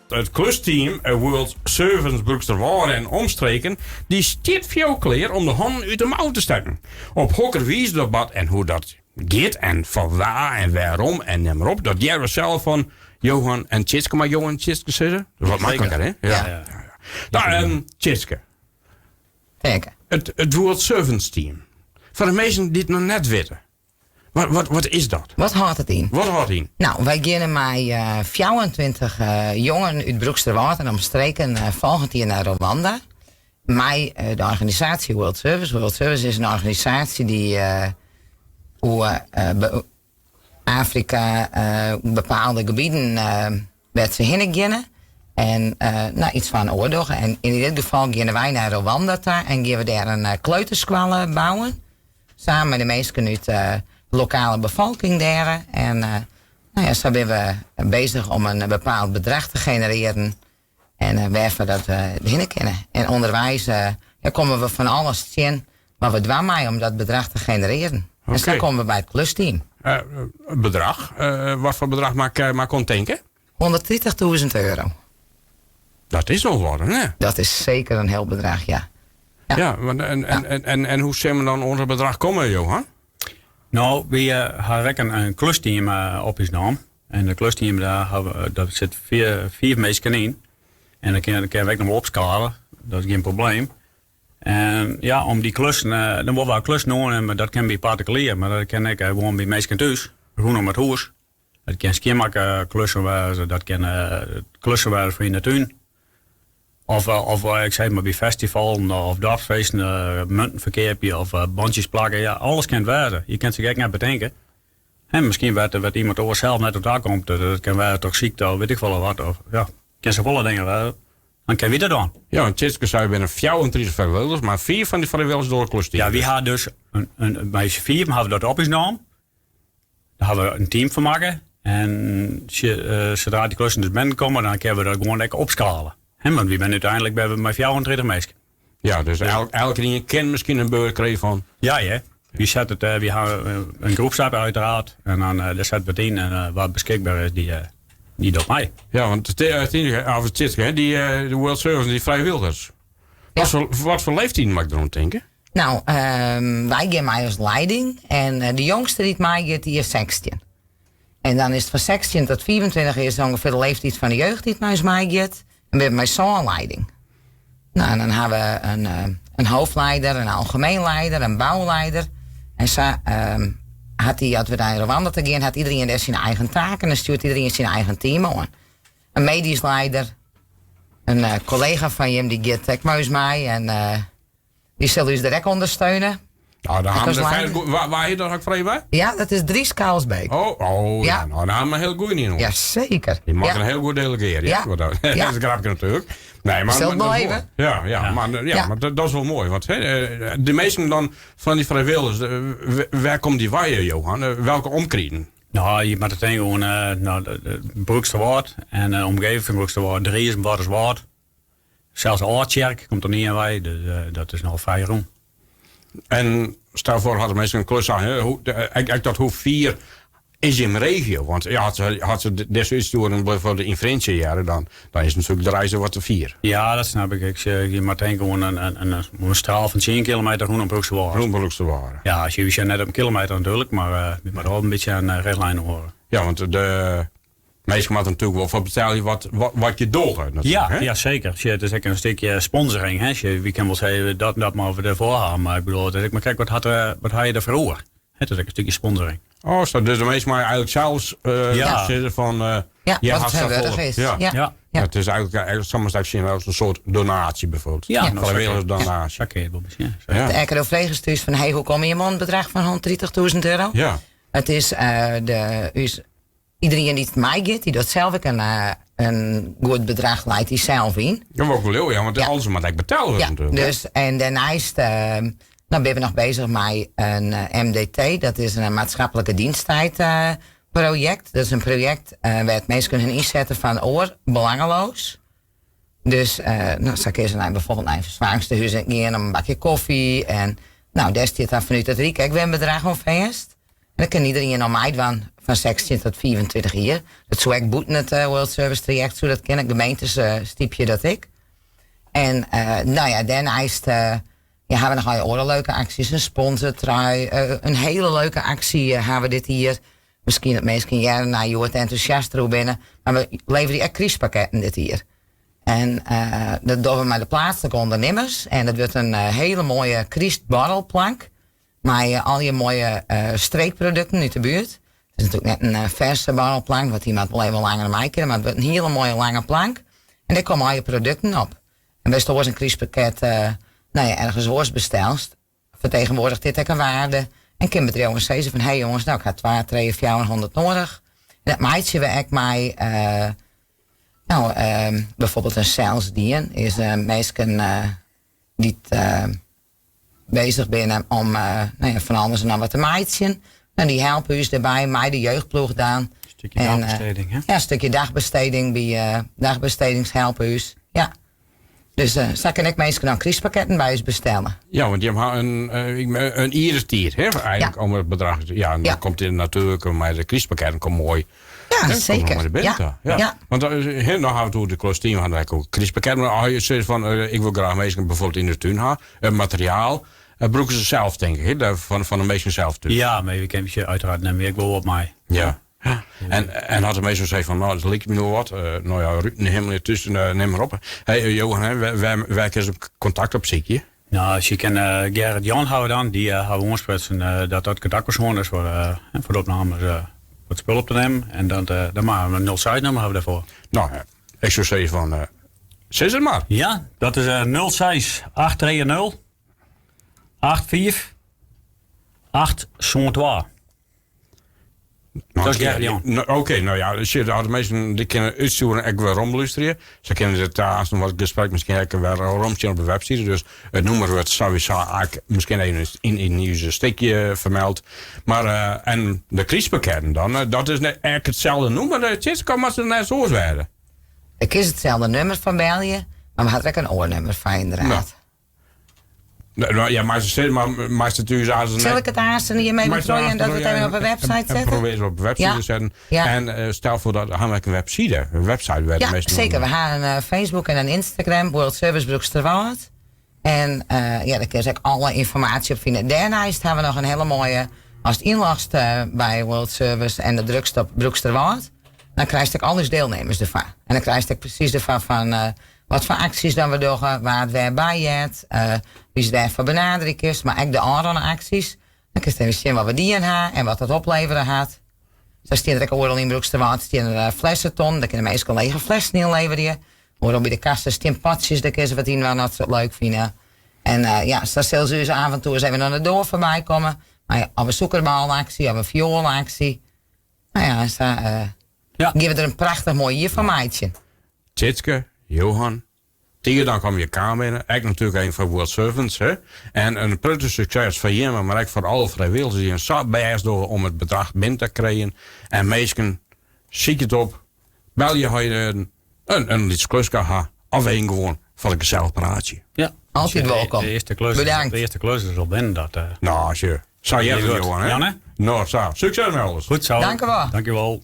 It klusteam World Servants Broeksterwâlde en omstreken dy stiet foar jo klear om de hannen út de mouwen te stekken. Op hokker wize dat bart en hoe dat giet en foar wa en wêrom en nim mar op, dat hearre we sels fan Johan en Tjitske. Mei Johan en Tjitske sizze? Dat is wat makliker, hè? Ja. Nou, Tjitske. Zeker. It World Servants Team. Foar de minsken dy't it noch net witte. Wat, wat, wat is dat? Wat hâldt it yn? Wat hâldt yn? Nou, wy geane mei 24 jongen út Broeksterwâld en omstreken folgjend jier nei Rwanda. Mei de organisaasje World Service. World Service is in organisaasje dy't oer Afrika bepaalde gebieten wêr't se hinne geane en nou, iets fan oar dogge. En yn dit gefal geane wy nei Rwanda ta en gean we dêr in kleuterskoalle bouwen. Samen mei de minsken út de lokale befolking dêr. En nou ja, sa binne we bezich om in bepaald bedrach te generearjen en wêrfoar dat we hinne kinne. En ûnderweis ja, komme we fan alles tsjin wat we dwaan meie om dat bedrach te generearjen. En sa komme we by it klusteam. Bedrach? Wat foar bedrach moat ik oan tinke? 130.000 euro. Dat is noch wat, hè? Dat is seker in hiel bedrach, ja. Ja, ja want en hoe sille we dan oan dat bedrach komme, Johan? No, wy ha ek in klusteam op ús naam. En de klusteam, dêr hawwe, dêr sit fiif minsken yn. En dan kinne we ek noch wol opskale. Dat is gjin probleem. En ja, om dy klussen, dan wolle we klussen oannimme, dat kin by partikulier, mar dat kin ek gewoan by minsken thús, rûnom it hûs. Dat kin skjinmakklussen wêze, dat kin klussen wêze foar yn de tún. Of ik sis mar by festivalen of doarpsfeesten munten ferkeapje of bantsjes plakke. Ja, alles kin it wêze. Je kinne it sa gek net betinke. En miskien wêr't iemand oars sels net oan ta komt, dat kin wêze troch sykte of wit ik folle wat. Of, ja, kin safolle dingen wêze. Dan kinne wy dat dwaan. Ja, want Tjitske sei, der binne 34 frijwilligers, mar fiif fan dy frijwilligers dogge klusteam. Ja, wy ha dus mei syn fiven hawwe we dat op ús naam. Dêr hawwe we in team fan makke. En sadree't dy klussen dus binnenkomme, dan kinne we dat gewoan ek opskale. Hè, want wy binne úteinlik binne we mei 34 minsken. Ja, dus elkenien kin miskien in beurt krije fan. Ja, ja. Wy sette it, wy hawwe in groepsapp uiteraard. En dan dêr sette we it yn en wat beskikber is, dy, dy docht mei. Ja, want it Tjitske, hè, dy de World Service, dy frijwilligers. Wat foar leeftiden moat ik deroan tinke? Nou, wy gean mei as leiding. En de jongste dy't meigiet, dy is 16. En dan is it fan 16 tot 25 is ûngefear de leeftiid fan de jeugd dy't mei ús meigiet. En we hawwe mei sân leiding. Nou, en dan hawwe we in hoofdleider, in algemeen leider, in bouleider. En sa hat dy, as we nei Rwanda ta gean, hat iderien dêr syn eigen taak en dan stjoert iderien syn eigen team oan. In medysk leider, in kollega fan jim dy giet ek mei ús mei en dy sil ús dêr ek ûndersteune. Nou, dan hawwe we goed. Wa is dat ek frij bij? Ja, dat is Dries Kaalsbeek. Oh, ja. Nou, dan hawwe we in hiel goede yn. Ja, seker. Dy moat in hiel goed delegearje. Ja. Dat is in grapke natuerlik. Nee, maar, Sil maar, even. Ja, maar, ja, maar dat is wol moai. Want hè, de measten dan fan dy frijwilligers, wêr komme dy wei, Johan? Welke omkriten? Nou, je moatte tinke oan nou, Broeksterwâld en de omgeving fan Broeksterwâld, Driezum, Wâlterswâld. Sels Aldtsjerk komt der ien wei, dus dat is noch frij rûn. En stel foar, hat de minsken in klus aan, hè, ek dat hoe fier is jim regio? Want ja, as se dizze útstjoering bijvoorbeeld yn Frjentsjer hearre, dan is natuerlik de reis wat te fier. Ja, dat snap ik. Ik je moatte tinke oan in straal fan 10 kilometer rûnom Broeksterwâld. Rûn Broeksterwâld. Ja, we sjogge net op in kilometer natuerlik, mar je moatte wol in bytsje in richtlijn hâlde. Ja, want de minsken moatte natuerlik wol foar betelje wat je dogge. Ja, ja, seker. It is ek in stikje sponsoring. Hè. Wy kinne wol sizze dat en dat moatte we derfoar hawwe, mar ik bedoel, it is ek mar krekt wat ha je derfoar oer. It is ek in stikje sponsoring. Oh, zo, dus de measten meie eigenlik sels sizze fan Ja, je wat hat het safolle. wurdich is. Ja. Ja. Ja, it is eigenlik, soms ek sjen as in soart donaasje bijvoorbeeld. Ja, nou, Frijwilligersdonaasje. Sa kin je it wol besjen. Ja. De RKDO frege ús fan, hey, hoe komme jim oan it bedrach fan 130.000 euro? Ja. It is de, ús, iderien dy't meigiet, dy docht sels ek in goed bedrach, leit dy sels yn. Ja, wol ik wol leauwe, ja, want alles moat ek betelle wurde Ja, natuerlik. dus, en dêrneist nou binne we noch bezich mei in MDT, dat is in maatschappelijke diensttijd project. Dat is in projekt wêr't minsken hun ynsette foar in oar, belangeloos. Dus nou, sa kinne se nei bijvoorbeeld nei in fersoargingstehûs gean om in bakje kofje. En nou, dêr stiet dan fanút it Ryk ek wer in bedrach oan fêst. En dan kin iderien noch meidwaan. Fan 16 tot 25 jier. Dat soe ek bûten it World Service trajekt soe dat kinne. Gemeentes stypje dat ek. En no ja, dêrneist ja, ha we noch allegear oare leuke aksjes. In sponsortrui, in hiele leuke aksje ha we dit jier. Miskien dat minsken hearre nei hjoed entûsjast deroer binne. Mar we leverje ek krystpakketten dit jier. En dat dogge we mei de pleatslike ûndernimmers. En dat wurdt in hiele moaie krystborrelplank. Mei allegear moaie streekprodukten út de buert. It is natuerlik net in ferse borrelplank, want dy moat wol even langer meikinne. Mar it wurdt in hiele moaie lange plank. En dêr komme allegear produkten op. En wêr'tst oars in krystpakket no ja, ergens oars bestelst, fertegenwoardiget dit ek in waarde. En kin bedriuwen sizze fan, hey jonges, nou ik ha twa, trije, fjouwerhûndert noadich. En dat meitsje we ek mei, no, bijvoorbeeld in selsdien is minsken dy't bezich binne om no ja, fan alles en noch wat te meitsjen. En dy helpe ús dêrby mei de jeugdploech dan. In stikje dagbesteding, hè? Ja, in stikje dagbesteding by dagbestedings helpe ús. Ja. Dus sa kin ek minsken dan krystpakketten by ús bestelle. Ja, want jim ha in jierstiid, hè, eigentlik om it bedrach. Ja, en dan komt it natuerlik mei de krystpakketten komt moai. Ja, seker. Ja. Ja. Want dan, hè, dan ha we it oer de klusteam, ha ek oer krystpakketten. Mar as je sizze fan, ik wol graach minsken bijvoorbeeld yn de tún ha, it materiaal, brûke se sels, tink ik, hè, fan de minsken sels thús. Ja, mar we kinne uiteraard nimme ek wol wat mei. Ja. En, en as de minsken sizze fan, no, dat liket my no wat, no ja, ruten himmelje thús, nim mar op. Hey, Johan, hè, wêr kinne se kontakt opsykje? No, se kinne Gerrit Jan hawwe dan, dy hawwe oansprutsen dat dat kontaktpersoan is foar foar de opnames, foar it spul op te nimmen. En dat, dan moatte we in 06 nummer hawwe dêrfoar. No, ik soe sizze fan, sis it mar. Ja, dat is 06 830 85 872. Dat is Gerrit-Jan. Oké, no ja, sjoch, de minsken dy kinne útstjoeren ek werom lústerje. Se kinne it aanst wat gesprek miskien ek wer weromsjen op de webside. Dus it nûmer wurdt sawiesa ek miskien even yn ús stikje fermeld. Mar en de krystpakketten dan, dat is net ek itselde nûmer. Tsjinst moat se net oars wêze. It is itselde nûmer fan belje, mar we hawwe ek in oar nûmer fan ynderdaad. No, ja, mar se mar meist it ús as Sil ik it aanst hjir even troch en dat we it even op de website setten? Probearje it op de website te setten. Ja. En stel foar dat ha we ek in webside, in website wêr de Ja, minsken seker. We ha in Facebook en in Instagram, World Service Broeksterwâld. En ja, dêr kinne se ek alle ynformaasje op fine. Dêrneist ha we noch in hiele moaie, ast ynlochst by World Service en do drukst op Broeksterwâld, dan krijst ek al ús dielnemers derfoar. En dan krijst ek presys derfoar fan Wat foar aksjes dan we dogge, wa't wêr by heart, wa't dêrfoar benaderje kinst, mar ek de ôfrûne aksjes. Dan kinst even sjen wat we dien ha en wat dat oplevere hat. Sa stean der ek oeral yn Broeksterwâld stean der flessetonnen, dêr kinne minsken lege flessen yn leverje. Oeral by de kassen stean potsjes, dêr kinne se wat yn dwaan as se it leuk fine. En ja, sa sille se ús af en toe ris even oan de doar foarby komme. Mei of in sûkerbôle-aksje of in fioelaksje. No ja, sa Ja. gean we der in prachtich moai jier fan meitsjen. Tjitske, Johan, tige dank om je kaam binne. Ek natuerlik even foar World Servants. Hè? En in protte sukses foar jimme, mar ek foar alle frijwilligers dy't sa bêst dogge om it bedrach binnen te krijen. En minsken, sykje it op, belje as je in, in lyts kluske ha. Of even gewoan foar in gesellich praatsje. Ja. Altyd wolkom. De earste klus, Bedankt. De earste klus is al binnen. Dat, No, sjoch. Sa heart it, Johan. Hè? Jan, hè? No, sa. Sukses mei alles. Goed zo. Dank u wel. Dank u wel.